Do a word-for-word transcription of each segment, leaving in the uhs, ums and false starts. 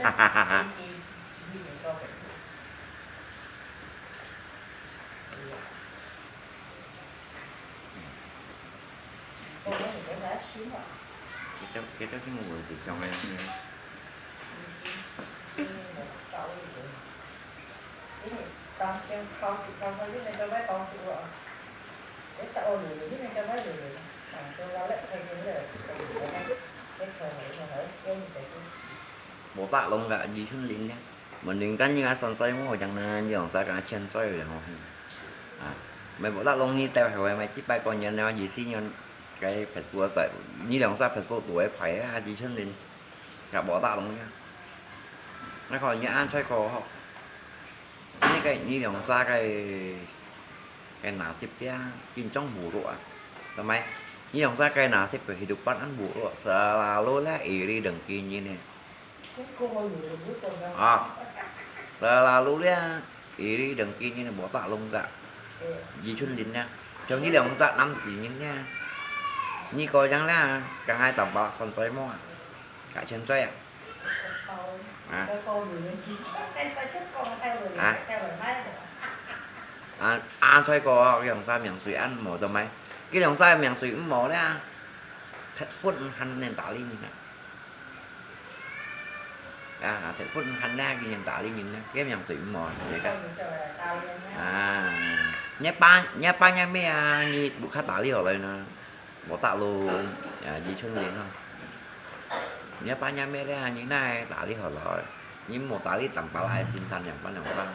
哈哈哈哈。佢兜，佢兜先無問題上个。無打攏个，二春零个。問人間人家算衰無，像呢，你用啥个欠衰个吼。啊，乜無打攏你兜後尾，乜幾百個人了，二十年个Facebook在，你兩隻Facebook都會排啊，二春零，也無打攏个。那可能你安衰過好，你个，你兩隻个，个nasib呀，緊張無落啊，對無？你兩隻个nasib个hidupan無落，selalu lah iri dengki你呢。 啊，selalu咧，iri dengki你無打攏个，二春零呢，像你兩隻男子人呢，你個樣咧，梗係當把算衰無啊，該欠衰啊，啊，啊，啊，啊，衰過兩隻命水安無做咩？佢兩隻命水毋好咧，忒分還能打理你啊。 啊，忒分還呢，佢人打理人呢，佢命水毋好，你看。啊，你阿爸，你阿爸你阿姆啊，你毋較打理好來呢，無打攏，啊，二春零吼。你阿爸你阿姆咧，你哪會打理好來？你無打理，當把來心疼兩班兩班。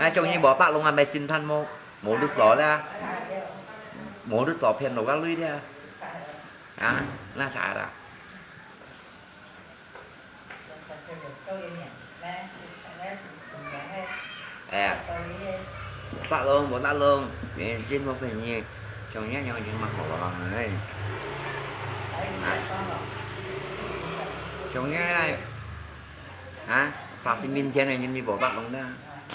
啊，終於無打攏啊，乜心疼無，無律所咧，無律所騙到个鐳咧。 啊，那啥啦？哎呀，無打攏，無打攏，你真好朋友，像你樣人蠻好咯，哎。啊，像你啊，啊，三十年前个人你無打攏啦，啊，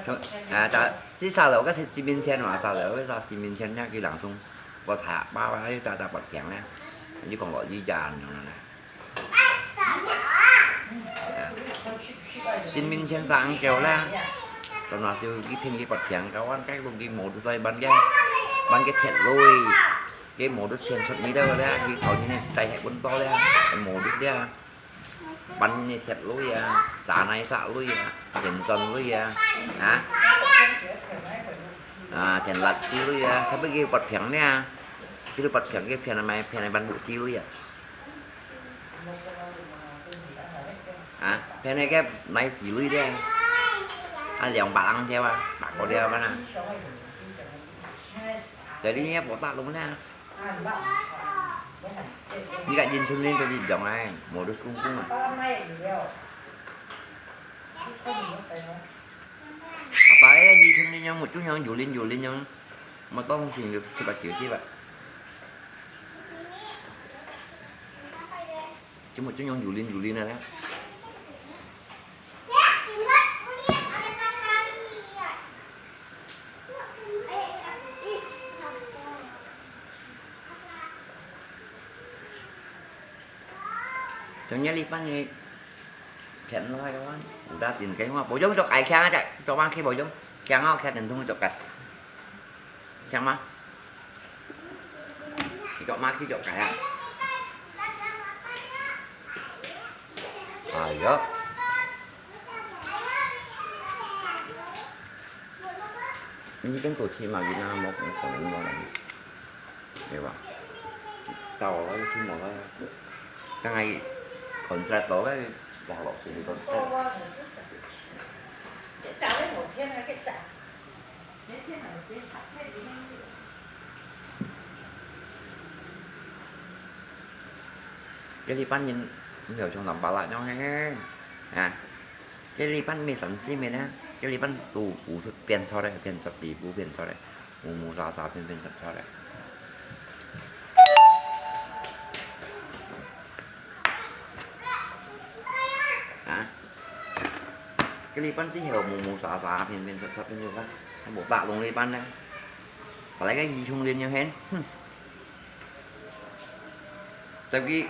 像，啊，但，是三十，該三十年前嘛，三十，該三十年前那個人中，我睇，爸爸，哎，打打白強咧，你講落雨家，你講咧。 新民先生叫啦，當然就去騙佢發病，kawan，該路佢無得使，ban个，ban个鐵鐳，佢無得騙出味道啦，佢頭先个在係搵到啦，無得啦，ban个鐵鐳啊，炸奶沙鐳啊，電鑽鐳啊，啊，啊，電蠟鐳啊，佢畀佢發病呢，佢都發病，佢騙係咪？騙係ban不知鐳啊。 啊，騙該个買死鐳个，啊，兩百零條啊，百個條啊啦。Jadi你也無打攏啦。你个人生呢，都係這樣啊，無得公公啊。Apa ya, di sini yang muncul yang julin-julin yang matong sini tu sebab dia sih, Pak. Cuma tu yang julin-julin ada. 像你呢班个騙來个話，有得定个話，無用就改強啊，就做嘛去無用，強啊，強人通就改，強嘛，你做嘛去就改啊。哎呀，你跟多起码你那么讲讲那么。 係吧？到了，佢無了。剛才contract到了，也落去contract。該你班人，你有像南巴拉樣嘿，啊？該你班沒神經咩呢？該你班都不是變錯的，變錯，底部變錯的。 烏烏沙沙，變變雜雜咧。啊？該你班之後烏烏沙沙，變變雜雜，變變雜，無打攏你班呢？本來个英雄聯盟，哼。Tapi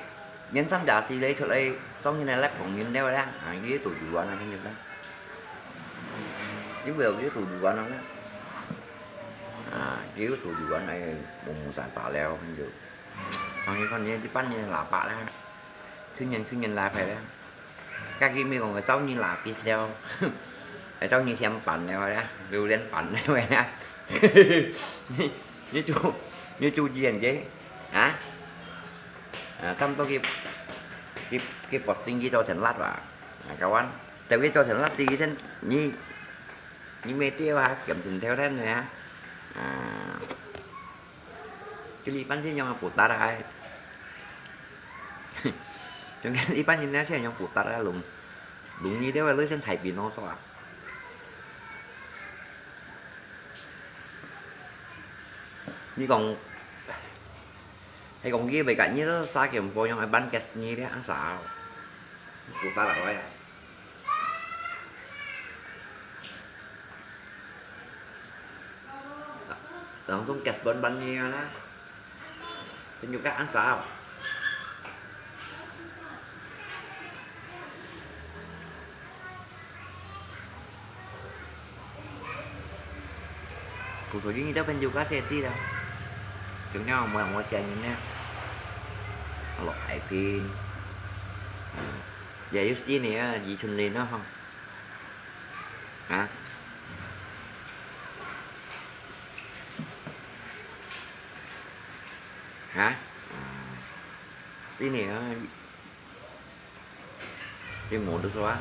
年三十歲咧出來，上天來摎朋友了啦，啊，佢都有玩啊，朋友啦。佢會有佢都有玩啊啦。啊，佢都有玩，哎，無無啥啥了，朋友。朋友看你一般人喇叭啦，去年去年喇叭啦。 家己毋係講个，朝日拉bis了，朝日天板了啦，榴槤板了啦。你，你做，你做gì anh chị? Hả? À, tăm tôi cái, cái, cái posting cái cho thành lát à. À, kawan. Tại cái cho thành lát gì thế? Ni, ni mê tiêu hả? Kiểm trình theo thế này hả? À. Cái li pan xin yang putar ai. Chúng cái li pan nhìn nè xin yang putar ai lùng. Lùng ni dia lui xin thải pin nó sao à. Ni kong, hay kong kia vậy cả ni đó xa kiểm bố yang ai ban kes ni dia ăn sao. Putar ai. Langsung kes ban ban ni na. Tunjuk ka ăn sao. Kutu ini dah penjuka seti dah. Cuma mau mau cari ni. Kalau hai pin. Ya, you see ni ya, di chun ni no. Hả? Hả? À. Xin nè, cái mũ được rồi á.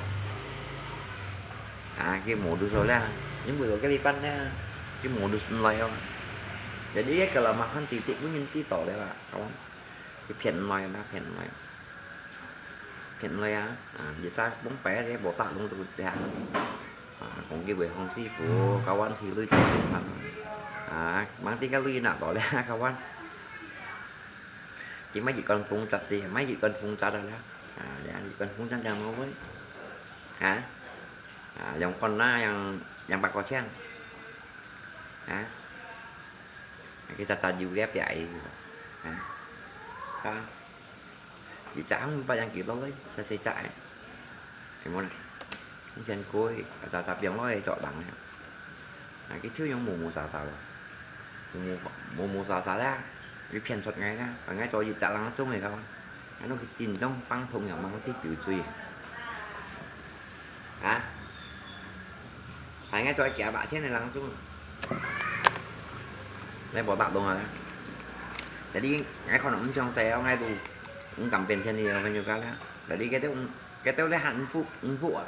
À, cái mũ được rồi là. Nhưng mà cái đi bắn nè, cái mũ được rồi không? Jadi kalau makan titik pun yang titik tỏ đấy là, kawan. Cái phiền này là phiền này. Phiền này á, à, vì sao bóng pé thế, bỏ tạm luôn tụi thế hả? À, cũng cái buổi hông sư phụ, kawan thì lui cho mình thằng. À, mang tí cái lui nạp đó đấy, kawan. Chỉ mấy chị con phun chặt thì, mấy chị con phun chặt rồi đó. À, dạ, chị con phun chặt cho nó với. Hả? À, dòng con ná, dòng, dòng bạc con chen. Hả? Cái chặt chặt dù ghép vậy. Hả? Có. Chỉ chả không bao giờ kịp đâu đấy, xe xe chạy. Thì mua này. Không chen cối, ta ta biếng lối cho đắng này. À, cái thứ những mù mù xả xả rồi. Mù mù, mù mù xả xả đó. Cái phiền xuất ngay đó. Và ngay cho gì chả lắng chung này không. Anh nó cái chín trong băng thông nhà mang cái chữ truy. Hả? Phải ngay cho kia bạ trên này lắng chung. Đây bỏ tạm đồng rồi đó. Jadi, ngay con nó cũng trong xe, ngay tụ. Cũng cầm tiền trên thì phải nhiều cái đó. Jadi cái tụi, cái tụi lấy hạnh phúc, hạnh phúc à.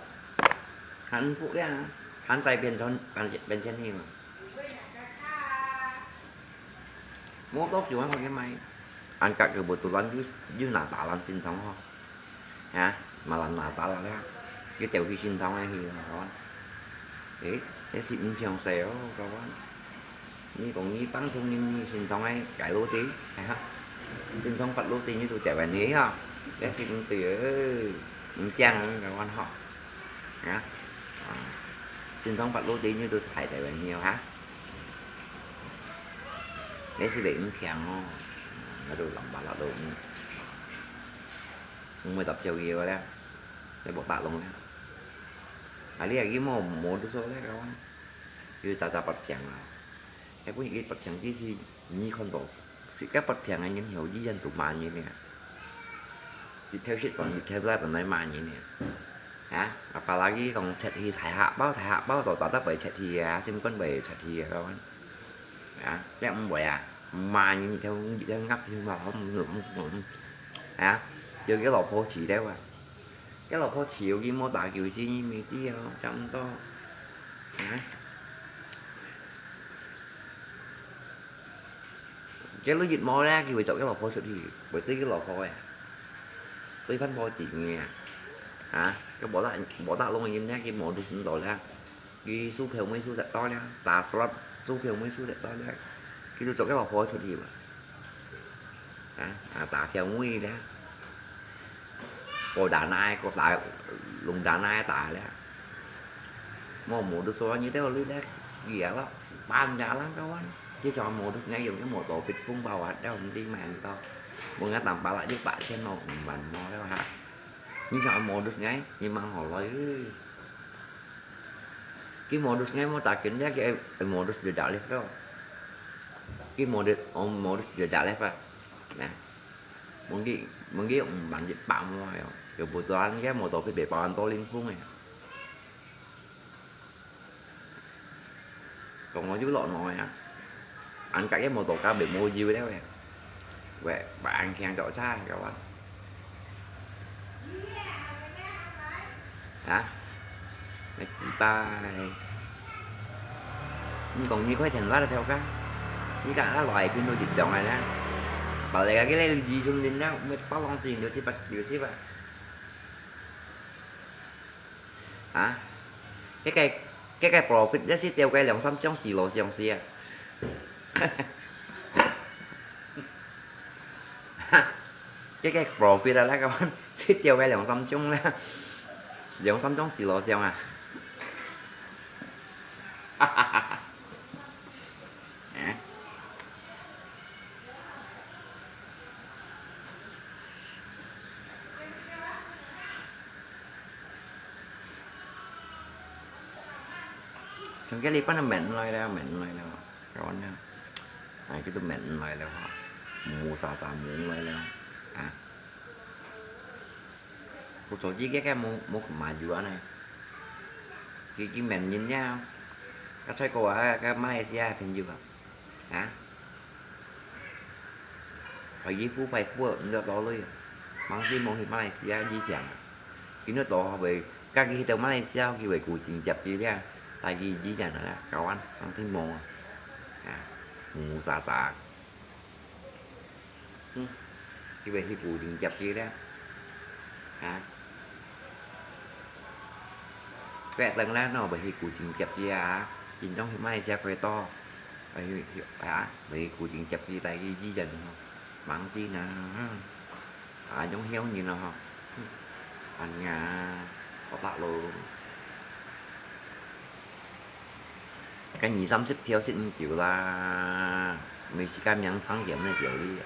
Hàn Quốc đấy à, hàn chạy biển Sơn, biển, biển Sơn Hiệp à. Mô tô chịu ăn cái máy. Ăn cả cái bộ tụ lăn dư, dư nà tá lăn xin thông ho. Hả? Mà lăn nà tá lăn đấy. Cái chèo phi xin thông ấy thì ho. Ê, cái xin không xe ô, các bạn. Nhi cũng nhi bắn thùng nhi, nhi xin thông ấy, cái lô tí, hả? Xin thông bắt lô tí nhi tụ chạy về nhi ha. Cái xin tụ, ừ, không chăng, các bạn ho. Hả? À, xin thông bắt lô tí nhi tụ chạy về nhi ha. Cái xin để không chăng ho. Nó tụ lòng bà lọ đồ nhi. Không mới tập chiều gì vậy đó. Để bộ tạo lòng đó. À, lý là cái mô, mô tụ số đấy, các bạn. Yu chà chà bật phiàng à. Cái bún cái bật phiàng chứ gì, nhi con tổ. Sự cái bật phiàng anh nhân hiểu gì dân tụ mà nhi nè. Đi theo shit còn đi theo lại còn nói mà nhi nè. Hả? Apalagi còn chat thì thái hạ báo, thái hạ báo tổ tạo tác bởi chat thì à, xin con bởi chat thì à, các bạn. Hả? Lẽ không bởi à? Mà nhi theo, theo ngắp thì mà không, không, không. Hả? Chưa cái lọ phô chỉ đấy à. Cái lọ phô chỉ cái mô tả kiểu gì nhi mình đi à, chẳng to. Hả? Cái lưới dịch mô ra kêu chọn cái lò phô xuất hiện, bởi tí cái lò phô à. Tí phân phô chỉ nghe. Hả? Cái bỏ lại, bỏ tạo luôn như thế cái mô đi xin đổi ra. Cái số phiếu mấy số thật to ra, ta slot số phiếu mấy số thật to ra. Cái tôi chọn cái lò phô xuất hiện mà. Hả? À, ta phiếu mấy ra. Cô đã nai, cô ta, lùng đã nai ta ra. Mô mô được số như thế là lưới ra. Gì vậy đó? Ban giá lắm các bạn. 佢想modus ngai用个摩托逼風包啊，了毋知買毋到。問啊，當巴拉一百千咯，五萬毛了哈。你想modus ngai，你問好來。佢modus ngai無打緊，了佢modus就打咧咯。佢modus，哦，modus就打咧吧。Nah, mungkin，mungkin五萬一百毛了，kebetulan佢摩托逼白包安到林峰个。 講我又落腦啊！恁格个摩托車袂無油了誒！喂，把恁強腳車，各位！啊？那幾百！你講你快錢來了條街，你講那來拼都一樣來了，把那個給你利潤人了，沒包裝事情就七八九十啊！ 啊？該个，該个profit也係掉个兩三張四六張時啊。該个profit啊，那個係掉个兩三張啦，兩三張四六張啊。 像該禮拜个麵來了，麵來了，各位啊，哎，叫做麵來了吼，烏烏沙沙麵來了，啊。 不錯，佢个个無，無買油啊呢。佢，佢免人呀。該菜哥啊，該馬來西亞朋友啊，啊？佢一副快活，毋知多累，忙去忙去馬來西亞一天啊。佢那多會，該佢到馬來西亞，佢會顧緊接佢呀，帶佢一天啊，搞完，忙去忙啊。啊，烏沙沙。 嗯，佢會去顧緊接佢了。啊？決定了，喏，會去顧緊接佢啊。緊張去買些快刀，會去，去，啊，會去顧緊接佢，帶佢醫院吼。忙啲呢，啊，用曉人咯吼。嗯，哎呀，好大咯。 該二三十條食毋夠啦，每時間命長險个條理。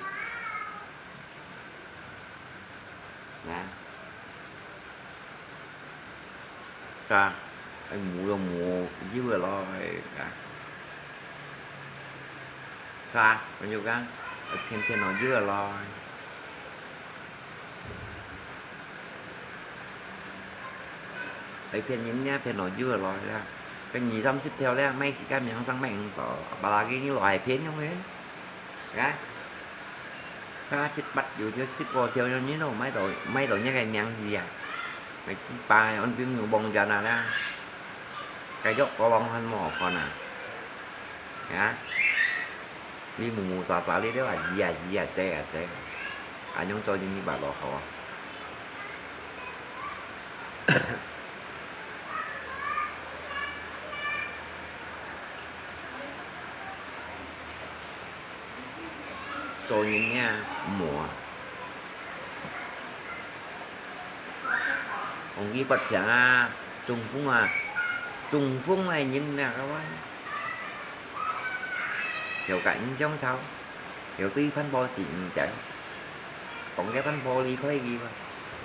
來，是啊，哎，無了無，有了咯，哎，啊。是啊，我就講，哎，偏偏咯，有了咯。 哎，騙人呀，騙落油个來啦。該二三十條咧，買時間明生買毋到，巴拉佢落來騙用个。啊？啊，七八九條、十過條，你都買到，買到你个名字啊！買幾百，安平有網站啊啦。該肉个網站無好看啊。啊？你烏烏沙沙，你都話，咦啊咦啊，姐啊姐啊，恁樣做你，你話落好啊？ 做人呀，無啊。講佢發病啊，中風啊，中風个人啊，各位。有个印象頭。 有對番婆子毋知，講个番婆離開佢嘛。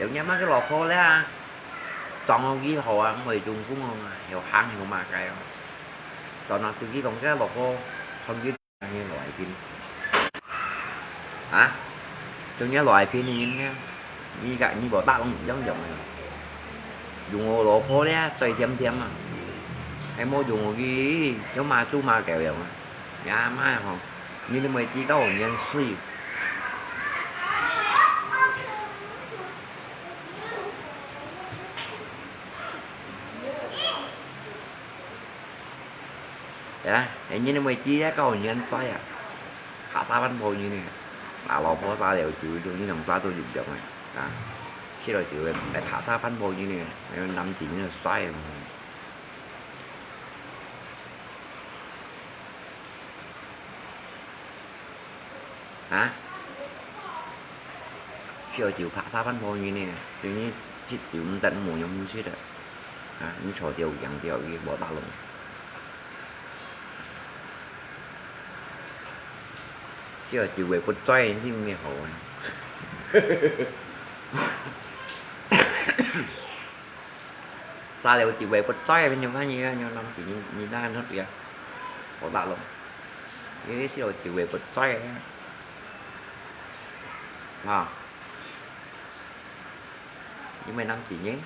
有日嘛，佢老婆咧啊，撞到佢好啊，毋會中風哦嘛，有行有嘛个哦。撞到手機講个老婆，傳佢你來拼。啊？做你來拼个人呢？你个，你無打攏一樣樣个。用我老婆咧，嘴甜甜啊。還無用我佢，有嘛做嘛个樣啊。 呀媽呀吼，你都毋會知道年歲。呀，哎，你都毋會知啊，到年歲啊，拍沙番婆人呢，拿老婆沙了酒，就你兩沙都一樣啊，啊，去了酒，來拍沙番婆人呢，男子人帥啊。 啊？燒酒拍沙番婆人呢，對你食酒毋得無用無食个。啊，你坐吊贏吊，佢無打攏。有機會不在，你毋好啊。沙流機會不在，變成恁樣啊，有男子人，你那樣啊，好大咯。因為是有機會不在啊。啊。 你毋係男子人？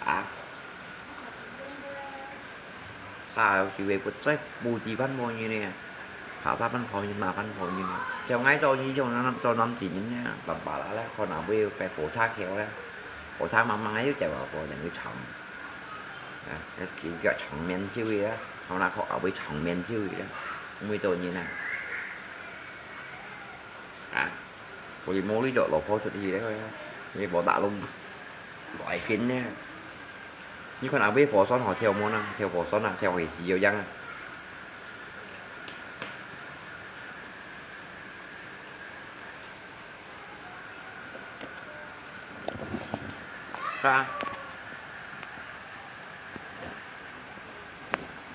啊？啥有機會不在，不知辦法呢？下下辦法呢，麼辦法呢？像𠊎做以前做男子人呢，爸爸啦，可能會在火車口咧，火車慢慢又在外國人去唱。 啊，該手腳長面手个啊，好那靠後背長面手个啊，毋會做人啊。啊，所以無你就老婆出去咧，你無打攏，來緊呢。你看後背火山吼，跳舞啊，跳火山啊，跳會死有影啊。 係啊。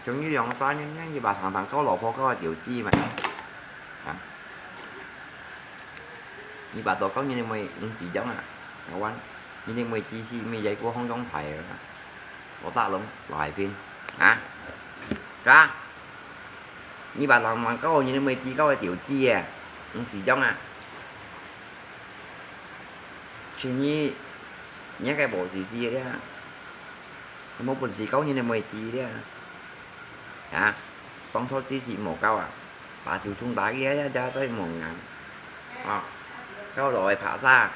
像你兩儕人呢，你爸常常搞老婆搞到丟棄嘛。啊。你爸都搞你个妹，你死樣啊，台灣，你个妹只是妹仔過紅中台啊，我打攏，老海邊，啊。係啊。你爸常常搞你个妹子搞到丟棄啊，你死樣啊。 像你，你个無事事个，無本事搞你个妹子个，啊，當初只是無搞啊，把手中打个呀，呀，再無人，啊，搞到會拍沙，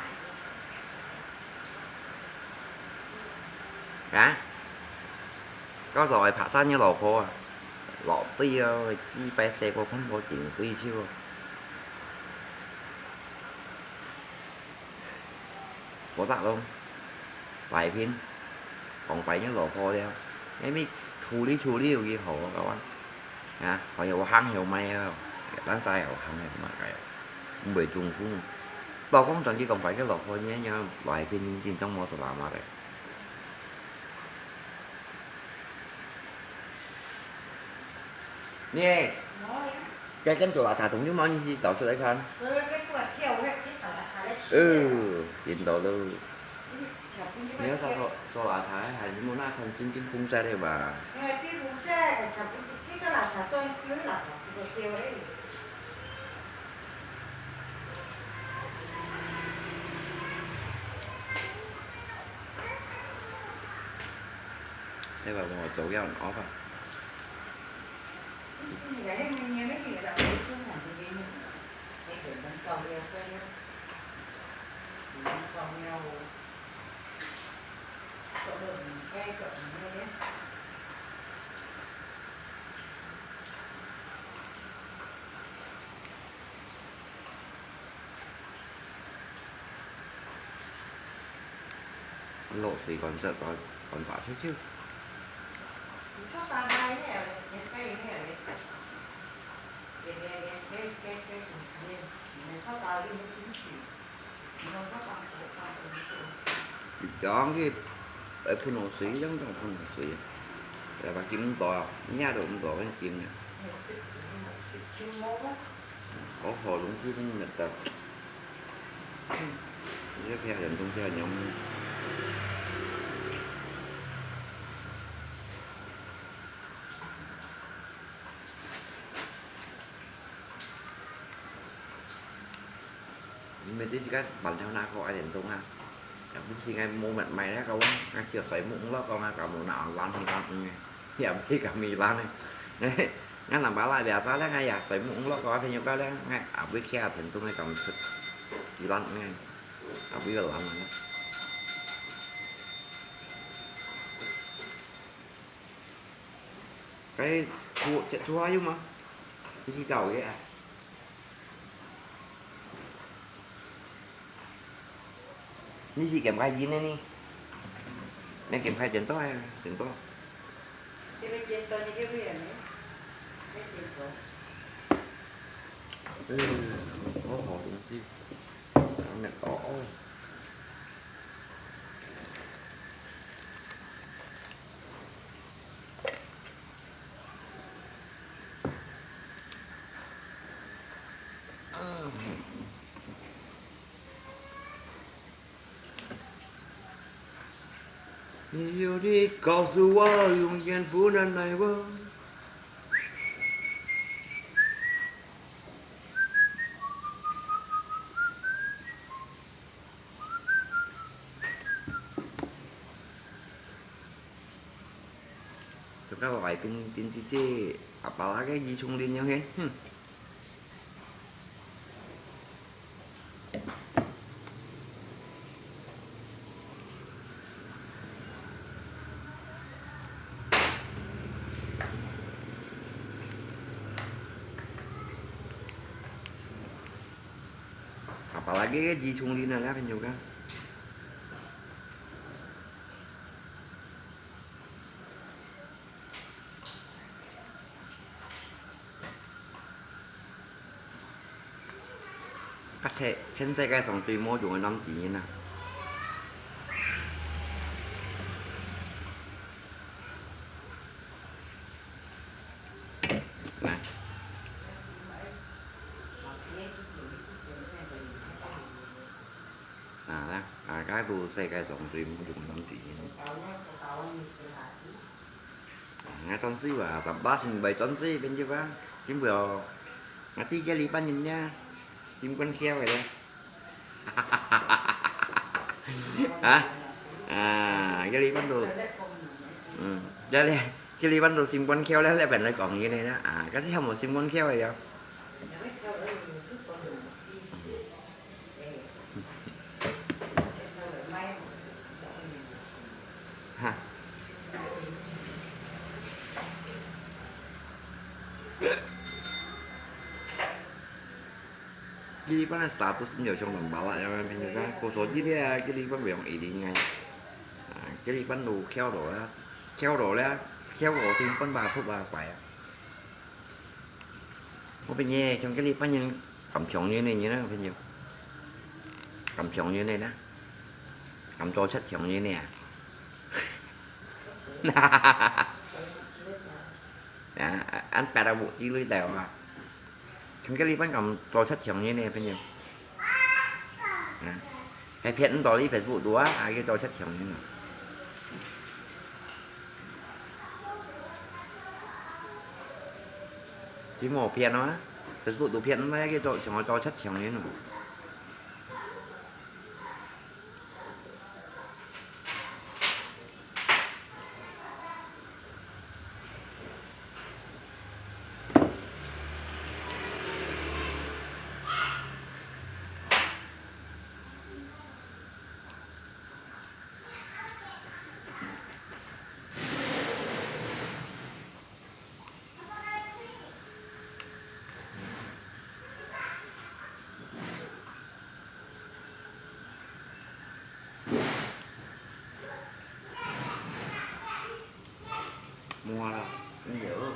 啊，搞到會拍沙你老婆啊，落地哦，一擺細個看過真對手哦。 無打攏，擺平，講擺你老婆了，你咪處理處理有幾好啊，各位。啊，還有行有賣啊，咱儕有行有賣个，毋會中風。老公轉去講擺个老婆，你你擺平，你真正無做媽媽个。 你，該跟做垃圾桶有無？你去倒出來看。呃，見到了。你要掃，掃，掃垃圾，還是無那看真正風扇的吧？那個我走樣，好吧。 落水乾燥，乾，乾燥透透。講佢愛噴落水，樣樣噴落水，來把金到，惹都毋到，緊金啊。 好好東西分你得到。嗯，你這片人東西很容易。你們這時間晚上那個愛點鐘啊？也不是應該無買，買那個啊，那小水木屋咯，講那個無那冷氣冷，嗯，也不是講沒冷的。 𠊎南巴拉biasa咧，𠊎也睡目落个朋友个咧，𠊎也會徛天中个感覺，一lanang，也會个lanang。該出，出還有嗎？不知道个啊。 你是兼開印个呢？你兼開剪刀啊，剪刀。這个剪刀，你這个人呢？這剪刀。嗯，好好東西。哦，哦。你有你告诉我，永远不能爱我。 Tukar-tukar cái tiếng, tiếng Tây chứ, apa lagi gì chung linh nhau hen. Hmm. Apa lagi cái gì chung linh nhau hen, nhớ không? Các thế, trên thế giới上最無用个男子人啊。來。啊，來，啊，該都世界上最無用个男子人。 Nga tròn si ba, tanpa sing bai tròn si, bên kia ba. Chính vừa, nga ti cái li pan nhìn nha. Sim quan khéo vậy đấy. Hả? À, cái li pan đồ. Ừ. Cái li, cái li pan đồ sim quan khéo đấy, lại bên này còn như này đó. À, cái gì không một sim quan khéo vậy không? Ha. Cái li pan status nhiều trong lòng bảo lại cho mình được cái cô số chi tiết cái li pan phải用ý định ngay. À, cái li pan đồ khéo đồ á, khéo đồ đấy, khéo đồ sim quan ba phút ba quái á. 我朋友，像个你朋友咁強个呢，你呢朋友？咁強个呢，咁做出強个呢啊？啊，ăn pet à bộ chỉ lui đèo à. Trong cái li pan còn trò chất chống như này phải nhiều. À, hay phiền đó đi Facebook đùa, ai cái trò chất chống như nào. Chỉ một phiền đó, Facebook đủ phiền đó, cái trò chống trò chất chống như nào. Mua rồi, không hiểu.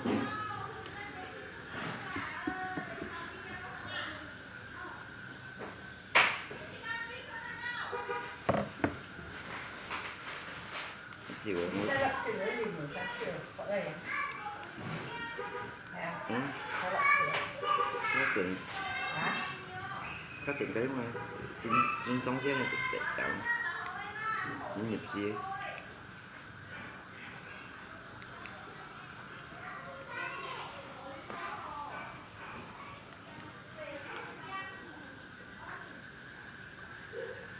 Chịu không? Ừ? Có tiền, có tiền cái mà xin, xin sống thế này để tạo. Những nghiệp gì?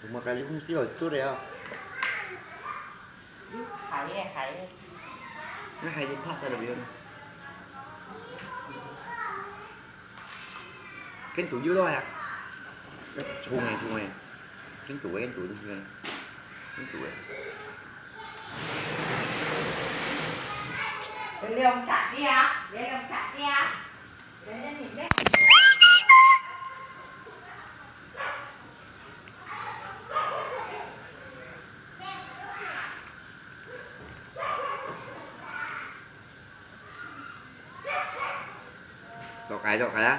Ủa mà cái cũng xíu chút đấy à? Hay, hay. Nó hay đến thật sao được vậy? Cái tủ dữ đó à? Cái tủ này, tủ này. Cái tủ ấy, cái tủ này. Cái tủ ấy. Để liồng chặt đi à? Để liồng chặt đi à? Để liồng chặt đi à? Chọn cái, chọn cái á.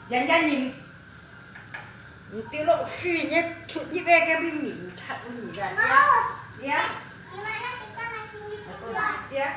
人家人，你跌落水，你出，你别个命名，他问你的，呀，呀，呀。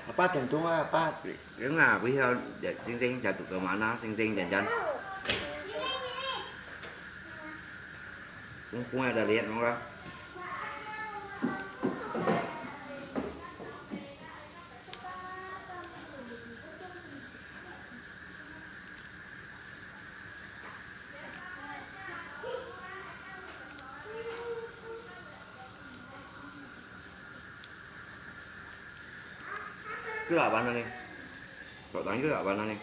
阿爸，等等啊，阿爸，等啊，不要，星星，jatuh ke mana，星星，等等。Kung, kung ada lihat, maka. Kira apa nani? Kok tang kira apa nani?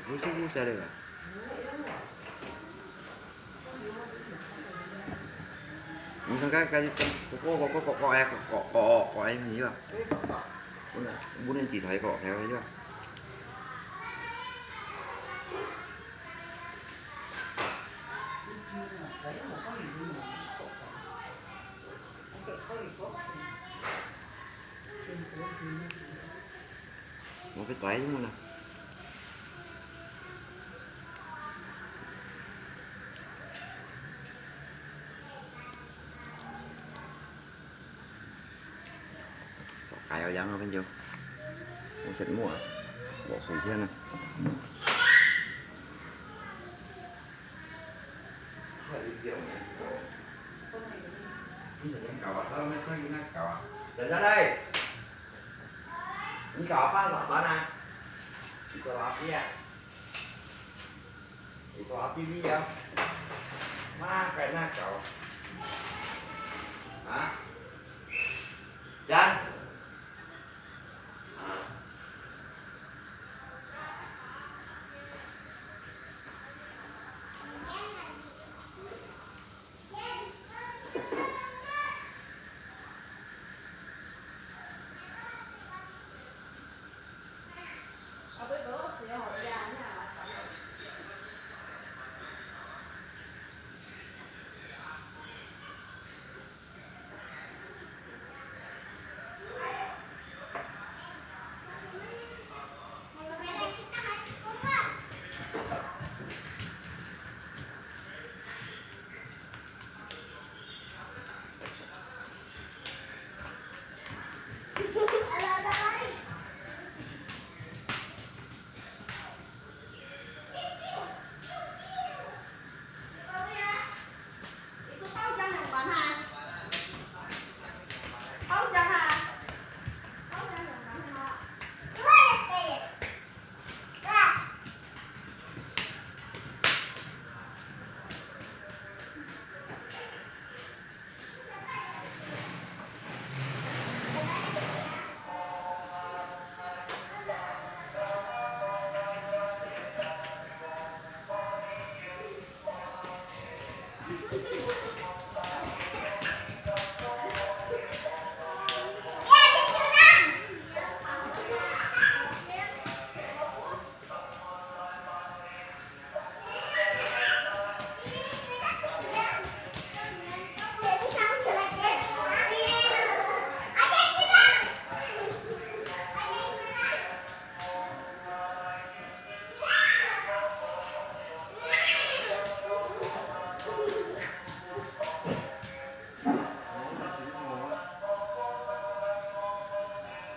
Busy-busy ada lah. Ni kan kai, kai, kok, kok, kok, kok, eh, kok, kok, kok, eh, ni lah. Bun, bun ni chỉ thấy kok, thấy lah. Một cái tỏi chứ mà nè. Có cái áo dáng ở bên dưới. Không sạch mua. Bỏ sủi thiên này. Ini yang kawat, kalau mereka ini kawat. Dan ada. Ini kawat apa? Lah mana? Isolasi ya. Isolasi ni ya. Mana kena kau? Hah? Dan. Hah?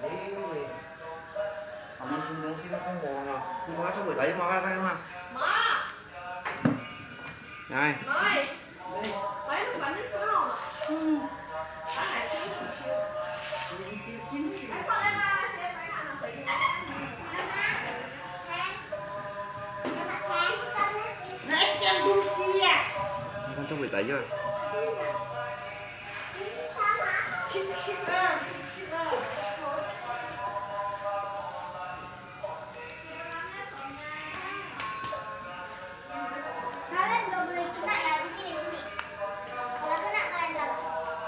哎喂，俺们从东西都不摸了，你妈就回来，妈妈干嘛？妈。来。妈。嗯。 你看这回咋样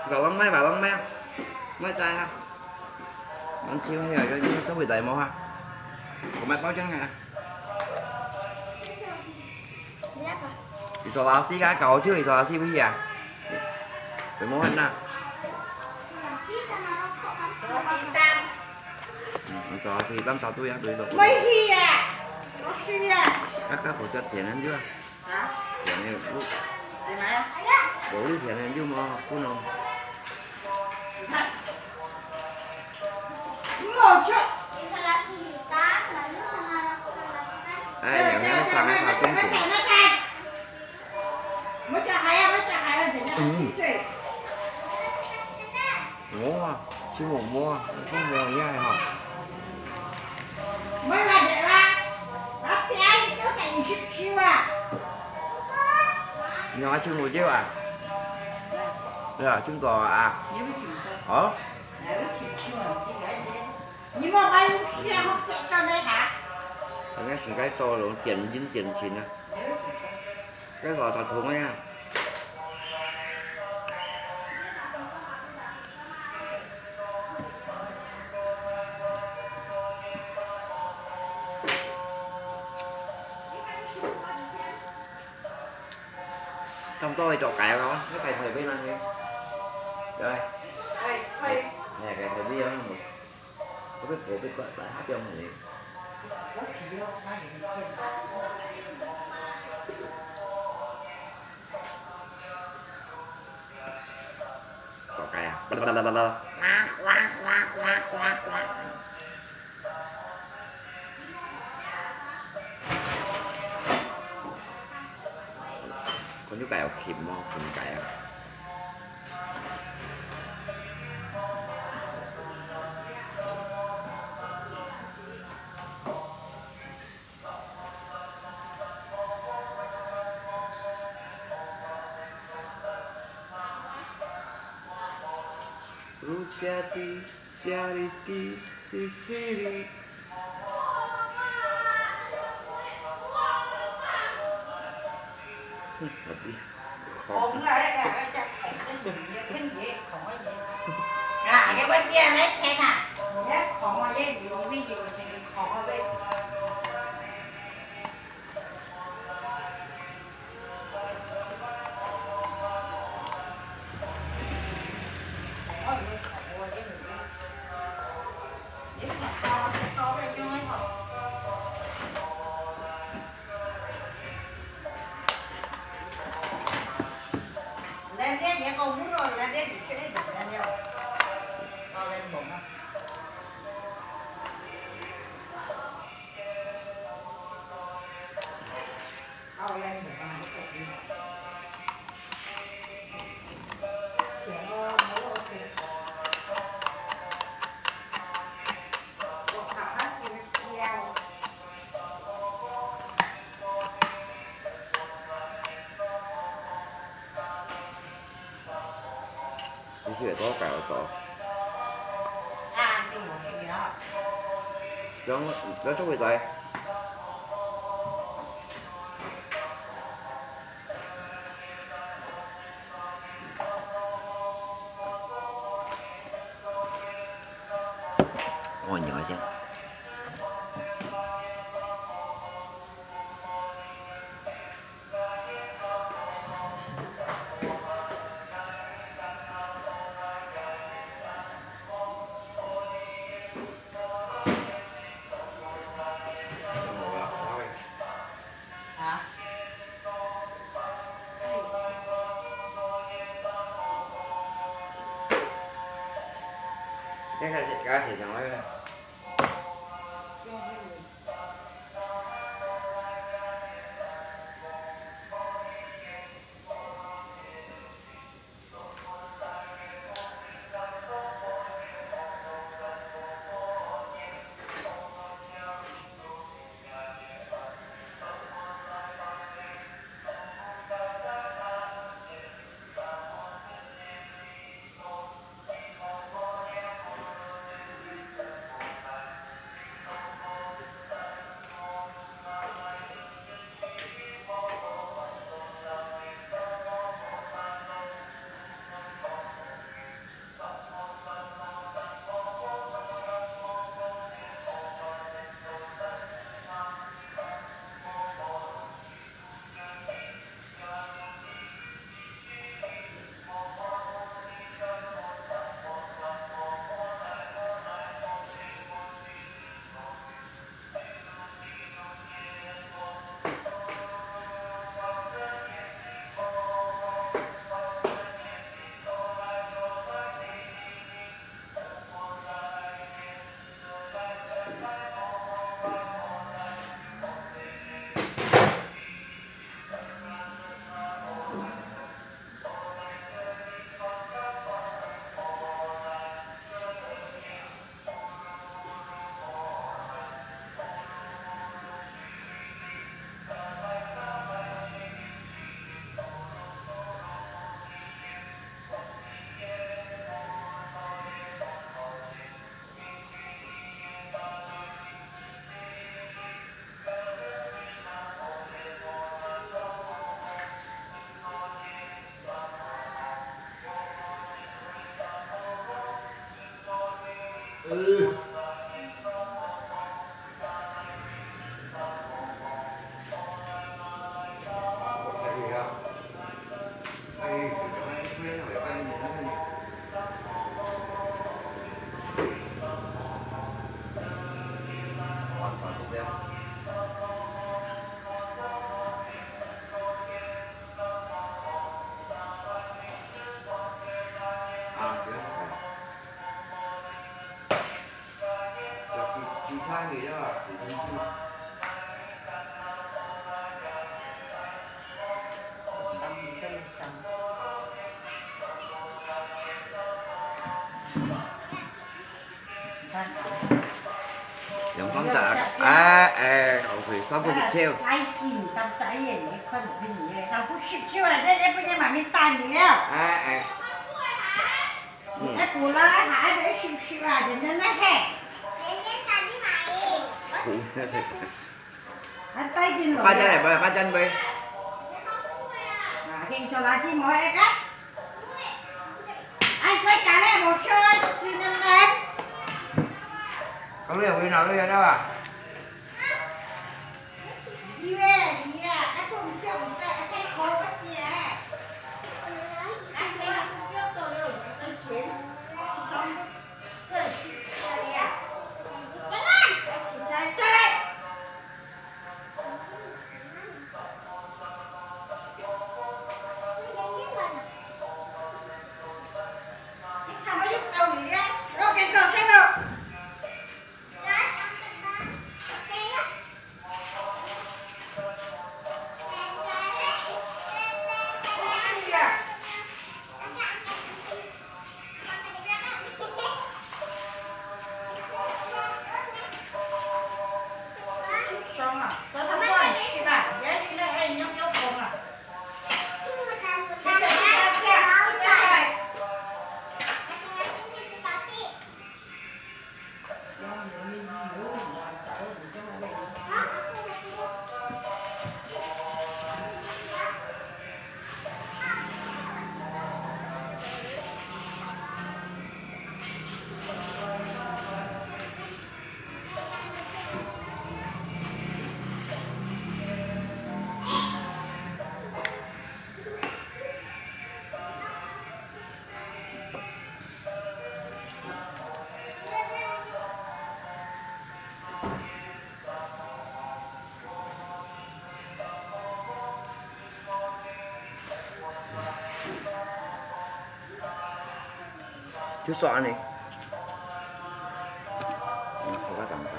？Balong mai, balong mai. Mai chai ha. Ăn chiu heo, có có bị đẩy máu ha. Có mai bao chân hả? Isolasi ka, kau chiu isolasi pi hia. Bị máu hả na. Isolasi tam satu ya, dulu. Mai hia. Rosia. Kakak bocor tienen juga. Hả? Tienen lu. Di mana? Bố đi tienen juga mau, aku nong. Ai, yang yang sang ai sang chung chung. Mua, chiu mua, không mua ya hả? Nó chiu mua chiu à? Là chiu to à? Hả? Anh ấy xin cái to rồi tiền dính tiền xin á. Cái lò xào thuông á nha. Trong tôi cho cái đó, cái cái thời bên này. Đây. Nè, cái thời bên này. Có biết bố biết cỡ tại hát trong này. Có cái à? Có nhu cầu khìm không? Khìm cái à? Ruchati, chariti, sisiri. 紅了，那个叫紅的，你也看也紅的。啊，要不然这样来切啊，你要紅啊，也有，你有这个红的。 你是會多搞多？啊，對，我是了。然後，然後就會在。我扭一下。 啊？你开始，开始讲那个。兩方打，哎，哎，OK，三步十跳。哎，是，三步十跳，你看我比你，三步十跳啊，這，這不能慢慢打你了。哎，哎。嗯。哎，不啦，還得十跳啊，人家那嘿。人家打你嘛贏。還帶緊了。八張也不要，八張杯。平常老师無愛个。哎，回家咧，無睡，睡兩點。講你有回腦你有了啊？有誒，有啊，啊，都毋知毋知，啊，看你好个姐。啊，你啊，不要走了，有錢，爽。對，下來呀。起來，起來。 就刷呢。嗯，好个感觉。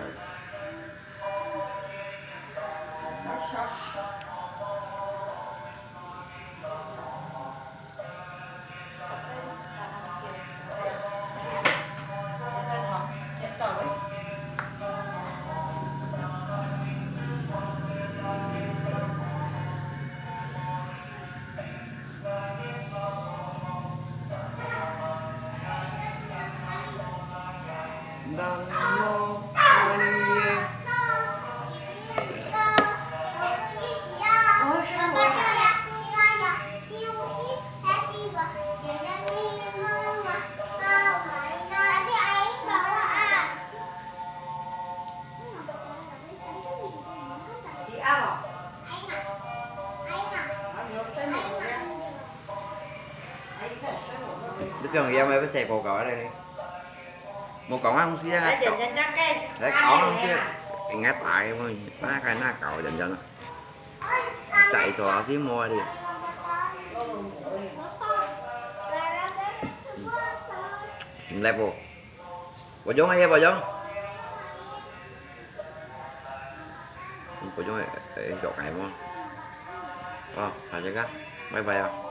你放佢啊，咪不洗過搞啊你。無講啊，東西啊，來，點點點，該來搞東西，應該打的嘛，那個那搞點點啊。在座啊，是無啊你？嗯，來不？ Bojong aja, Bojong. Bojong, eh, eh, jok aja mo. Oh, aja ka. Bye bye ah.